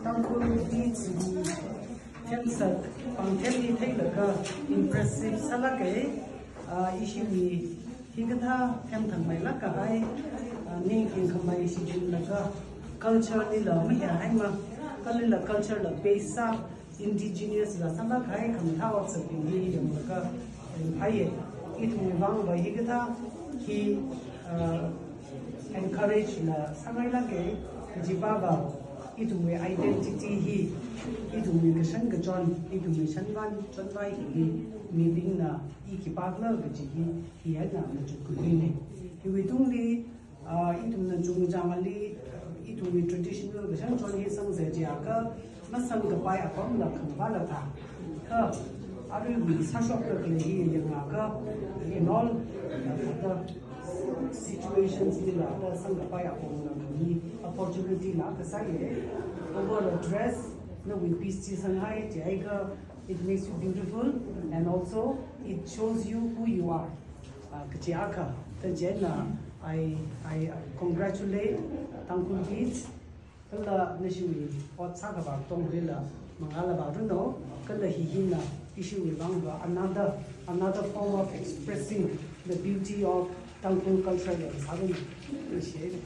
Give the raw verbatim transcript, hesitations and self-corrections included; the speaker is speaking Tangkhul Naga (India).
Tangkhul beads hi themsat pāngthemli theilaga impressive sālāka. Ah, ishiwui hikathā themthangmeilāk kahai, ah, ningkhing khamei shichinlaga culture lila mahihaima, kala culture la base sā, indigenous la sālāk kahai khamathā otsaktli yanglaga ringphāya. Ithumwui vangva hikathā hi, ah, encourage la sāngailāka, kajipava ithumwui identity hi, ithumwui kashankachon, ithumwui shanvān chonvai hili mibingna i khipākhala kaji hi, hi eina machuk khuiluina. Hiwui tungli, ah, ithumna chungchang ali, ithumwui traditional kashang chon hi sangsa jiakha, masangkapai apamla khangapaila thā. Kha, aruiwui sāshokda khalei hi yangakha, in all, uh, the situations lila, the sangkapai apamla khami opportunity la kasāya. Over a dress, nawui beads chi sanghai jiakha, it makes you beautiful, and also it shows you who you are. Ah, kajiakha, kaji eina, I, I congratulate Tangkhul beads, kala nashiwui ot sākhavā katonglila mangāla vāranu, kala hi hina ishiwui vangva another, another form of expressing the beauty of Tangkhul culture la sāranu. Appreciate.